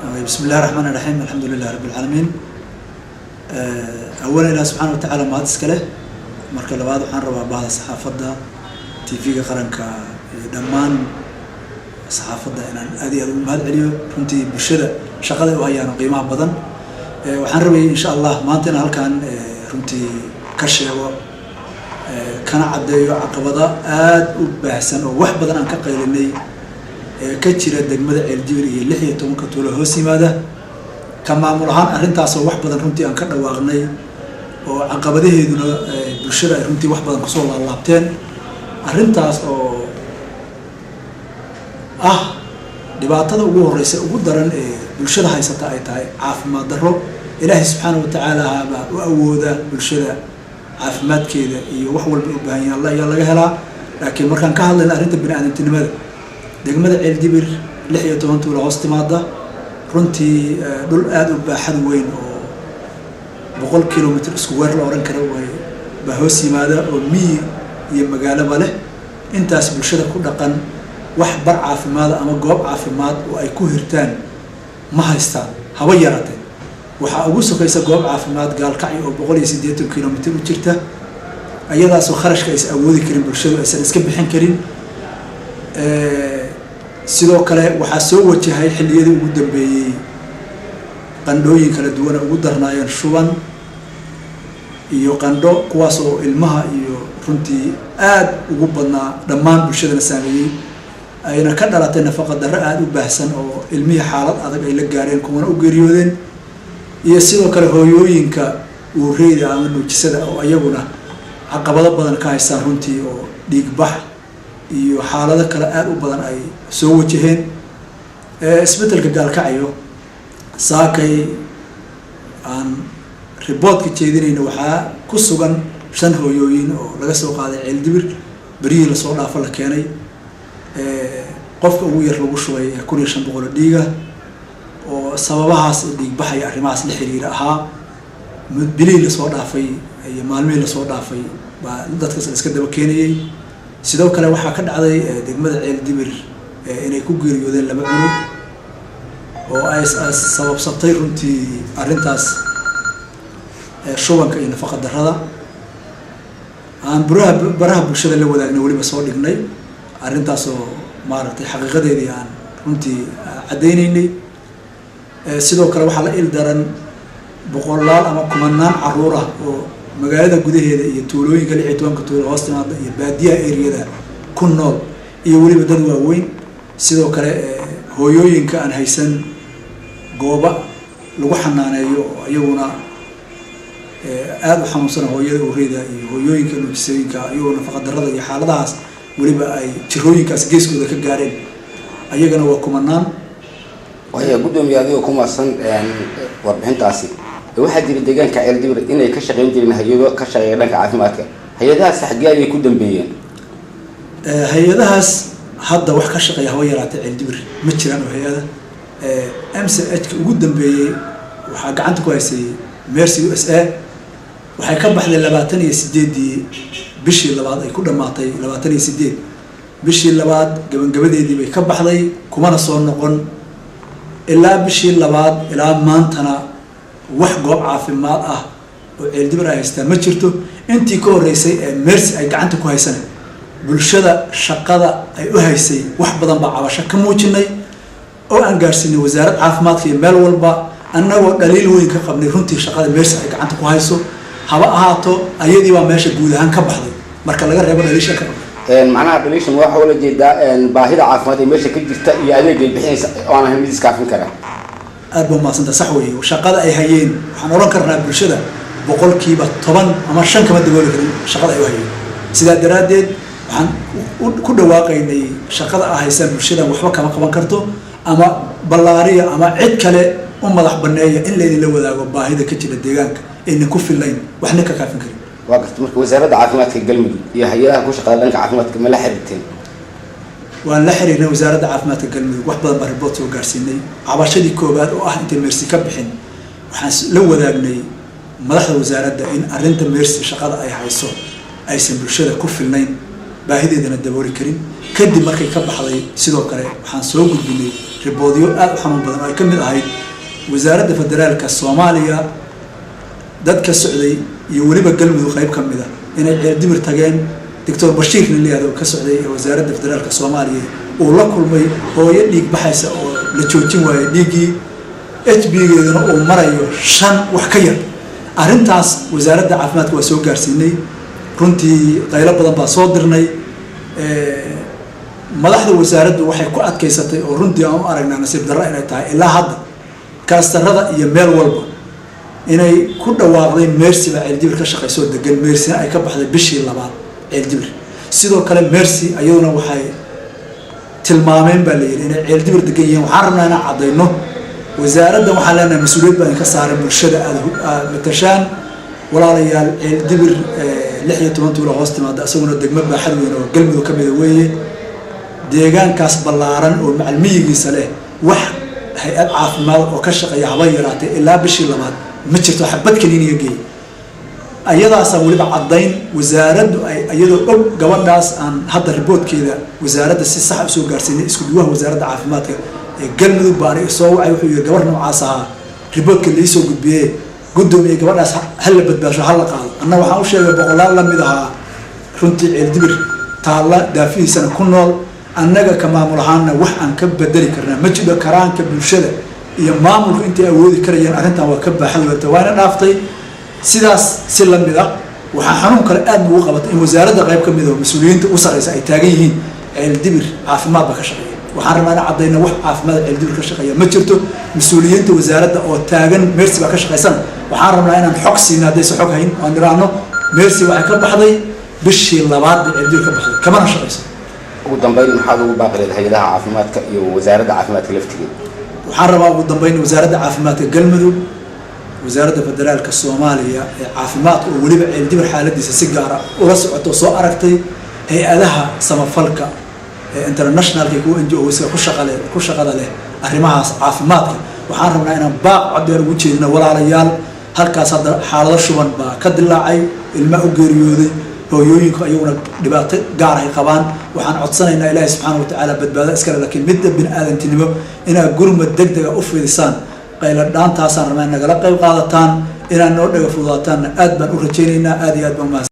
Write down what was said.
Bismi Illahi Raxmaan Iraxiim, alxamdu lilah Rabbi Alcaalamiin. Awalan, Ilaah subxaana watacaala mahad iska leh. Marka labaad, waxaan rabaa bahda saxaafadda, TV-ga qaranka iyo dhammaan saxaafadda inaan aad iyo aad ugu mahad celiyo runtii bulshada shaqada u hayaan oo qiimaha badan. Waxaan rabayay, insha Allah, maanta inaan halkan runtii ka sheego kana caddeeyo caqabado aada u baahsan oo wax badan aan ka qaylinay ee ka jira degmada Ceeldibir iyo 16-ka tuulo hoos yimaada. Ka maamul ahaan, arrintaasoo wax badan runtii aan ka dhawaaqnay oo caqabadaheeduna bulshada ay runtii wax badan kusoo laablaabteen, arrintaas oo ah dhibaatada ugu horeysa, ugu daran ee bulshada haysata ay tahay caafimaad darro. Ilaahay subxaana watacaala baa u awooda bulshada caafimaadkeeda iyo wax walba u baahan yahay, Allah ayaa laga helaa. Laakiin markaan ka hadlayna arrinta bini aadamtinimada, degmada Ceeldibir 16 tuula hoos timaada, runtii dhul aada u baaxad weyn oo 100 kilomitr isku weer la odhan kara way baa hoos yimaada, oo miyi iyo magaaloba leh. Intaas bulshada ku dhaqan wax bar caafimaada ama goob caafimaad oo ay ku hirtaan ma haystaan haba yaraatee. Waxaa ugu sokaysa goob caafimaad Gaalkacyo oo 180 kilomitr u jirta, ayadaasoo kharashka aysan awoodi karin, bulshadu aysan iska bixin karin. Sidoo kale, waxaa soo wajahay xilliyadii ugu dambeeyey qandhooyin kala duwan ugu darnaayeen shuban iyo qandho, kuwaas oo ilmaha iyo runtii aada ugu badnaa, dhammaan bulshadana saameeyey, ayna ka dhalatay nafaqa darro aada u baahsan oo ilmihii xaalad adag ay la gaareen, kuwana u geeriyoodeen. Iyo sidoo kale hooyooyinka uureyda ama nuujisada oo iyaguna caqabado badan ka haystaan runtii, oo dhiigbax iyo xaalado kale aada u badan ay soo wajaheen. Isbitaalka Gaalkacyo saakay aan report-ka jeedinayna waxaa ku sugan shan hooyooyin oo laga soo qaaday Ceeldibir beryihii lasoo dhaafo la keenay. Qofka ugu yar lagu shubay 1500 oo dhiiga, oo sababahaas dhiigbaxaya arrimahaas la xiriira ahaa. Bilihii lasoo dhaafay iyo maalmihii lasoo dhaafay baa dadkaas la iska daba keenayay. Sidoo kale, waxaa ka dhacday degmada Ceeldibir inay ku geeriyoodeen laba cunug oo ay sababsatay runtii arrintaas shubanka iyo nafaqa darrada. Aan buraha baraha bulshada la wadaagnay, weliba soo dhignay arrintaasoo maaragtay xaqiiqadeedii aan runtii caddaynaynay. Sidoo kale, waxaa la il daran boqolaal ama kumanaan caruur ah oo magaalada gudaheeda iyo tuulooyinka 16-ka tuulo hoos timaada iyo baadiyaha eriyada ku nool, iyo weliba dad waaweyn. Sidoo kale, hooyooyinka aan haysan gooba lagu xanaaneeyo oo iyaguna aada u xanuunsana, hooyada ureyda iyo hooyooyinka nuujisooyinka, iyagoo nafaqa darrada iyo xaaladahaas weliba ay jirooyinkaas geeskooda ka gaareen, ayagana waa kumanaan. Waaya, guddoomiye, adigoo ku mahadsan warbixintaasi, waxaa jira deegaanka Ceeldibir inay ka shaqeyn jireen hay-ado ka shaqeeya dhanka caafimaadka. Hay-adahaas xaggee ayay ku dambeeyeen? Hay-adahaas hadda wax ka shaqeeya haba yaraatee Ceeldibir ma jiraan oo hay-ada. MCH ka ugu dambeeyey waxaa gacanta ku haysay Mercy USA. Waxay ka baxday 28-dii bishii labaad, ay ku dhamaatay 28 bishii labaad gabagabadeedii bay ka baxday, kumana soo noqon ilaa bishii labaad. Ilaa maantana wax goob caafimaad ah oo Ceeldibir ay haystaa ma jirto. Intii ka horreysay ee Mercy ay gacanta ku haysana, bulshada shaqada ay u haysay wax badan baa cabasho ka muujinay oo aan gaarsiinay wasaarad caafimaadka iyo meel walba, annagoo dhaliil weyn ka qabnay runtii shaqada Mercy ay gacanta ku hayso. Haba ahaato, ayadii baa meesha guud ahaan ka baxday marka laga reebo dhaliisha ka qabnay. Macnaha dhaliishan waxa ula jeedaa baahida caafimaad ee meesha ka jirta iyo adeeg ay bixinaysa oo aan ahayn mid iskaafin kara. Aad ba umahadsanta, sax weeye. Shaqada ay hayeen waxaan odhan karnaa bulshada 10% ama 5 kama dabooli karin shaqada ay u hayeen. Sidaa daraaddeed, waxaan ku dhawaaqaynay shaqada a haysaan bulshadan waxba kama qaban karto, ama ballaariya ama cid kale u madax baneeya in laydinla wadaago baahida ka jira deegaanka aynan ku fillayn, waxna ka kaafin karin. Waa garta. Marka Wasaaradda Caafimaadka Galmudug iyo hay-adaha ku shaqada dhanka caafimaadka ma la xiriirteen? Waan la xiriirnay Wasaaradda Caafimaadka Galmudug. Wax badan baa report soo gaarsiinay. Cabashadii koowaad oo ah intay Mercy ka bixin, waxaan la wadaagnay madaxda wasaaradda in arrinta Mercy shaqada ay hayso aysan bulshada ku filnayn, baahideedana dabooli karin. Kadib markay ka baxday, sidoo kale waxaan soo gudbinay Riboodyo aada u xanuun badan oo ay ka mid ahayd Wasaaradda Federaalka Soomaaliya dad ka socday iyo weliba Galmudug qayb ka mid a inay Ceeldibir tageen. Doctor Bashiir nin layihahdo ka socday ee Wasaaradda Federaalka Soomaaliya uu la kulmay hooyo dhiig baxaysa oo la joojin waayay dhiiggii, HB-geeduna uu marayo 5 wax ka yar. Arrintaas Wasaaradda Caafimaadka waa soo gaarsiinay. Runtii qaylo badan baa soo dirnay. Madaxda wasaaraddu waxay ku adkaysatay, oo runtii aan u aragnaa nasiib darro inay tahay ilaa hadda kaastarada iyo meel walba inay ku dhawaaqday Mercy baa Ceeldibir ka shaqaysoo degan, Mercyna ay ka baxday bishii labaad Ceeldibir. Sidoo kale Mercy iyaduna waxay tilmaameen baa la yidhi inay Ceeldibir degan yihiin. Waxaan rabnaa inaan caddayno wasaaradda, waxaan leenahay mas-uuliyad baa idinka saaran bulshada aada matashaan. Walaalayaal, Ceeldibir 16 tuulo hoos timaada, isaguna degmo baaxad weyn oo Galmudug ka mida weeye. Deegaankaas ballaaran oo macalmiyigiisa leh, wax hay-ad caafimaad oo ka shaqeeya haba yaraatee ilaa bishii labaad ma jirto, xabad kaniiniga geey. Ayadaasaa weliba caddayn wasaaraddu ay iyadoo og gabadhaas aan hadda riboodkeeda wasaaradda si saxa usoo gaarsiinay. Isku duwaha Wasaaradda Caafimaadka ee Galmudug baa aniga soo wacay, wuxuu yihi: "Gabar noocaas ahaa riboodka laisoo gudbiyey, guddoomiye, gabadhaas hala badbaasho, hala qaado." Anna waxaan u sheegay boqolaal lamid ahaa runtii Ceeldibir taalla daafihiisana ku nool. Annaga ka maamul ahaanna wax aan ka bedeli karnaa ma jidho. Karaanka bulshada iyo maamulku intay awoodi karayeen arrintan waa ka baaxad weerta, waana dhaaftay. Sidaas si lamid ah waxaa xanuun kale aada nugu qabatay in wasaaradda qayb ka mid oo mas-uuliyiinta u sarreysa ay taagan yihiin Ceeldibir caafimaad baa ka shaqeeya. Waxaan rabnaa ina caddayna wax caafimaad Ceeldibir ka shaqeeya ma jirto. Mas-uuliyiinta wasaaradda oo taagan Mercy baa ka shaqeysana, waxaan rabnaa inaan xog siina haddaysa xog hayn, aan niraahno Mercy waxay ka baxday bishii labaad bay Ceeldibir ka baxday, kamana shaqeyso. Ugu dambeyn, maxaad ugu baaqi leed hay-adaha caafimaadka iyo Wasaaradda Caafimaadka laftigeeda? Waxaan rabaa ugu dambeyn Wasaaradda Caafimaadka Galmudug, Wasaaradda Federaalka Soomaaliya ee caafimaadka oo weliba Ceeldibir xaaladiisa si gaara ula socoto, soo aragtay, hay-adaha samafalka ee internationalka, kuwa NGOska ku shaqale ku shaqada leh arrimahaas caafimaadka, waxaan rabnaa inaan baaq coddeer ugu jeedino. Walaalayaal, halkaas hadda xaalado shuban baa ka dilaacay, ilma u geeriyooday, hooyooyinku ayaguna dhibaato gaar ay qabaan. Waxaan codsanaynaa, Ilaahay subxaana watacaala badbaado iskale, laakiin midda bini aadantinimo inaad gurmad deg dega u fidisaan. Qayla dhaantaasaan rabnaa in nagala qayb qaadataan, inaad noo dhaga fududaataanna aad baan u rajaynaynaa. Aad iyo aad baan umahadsan.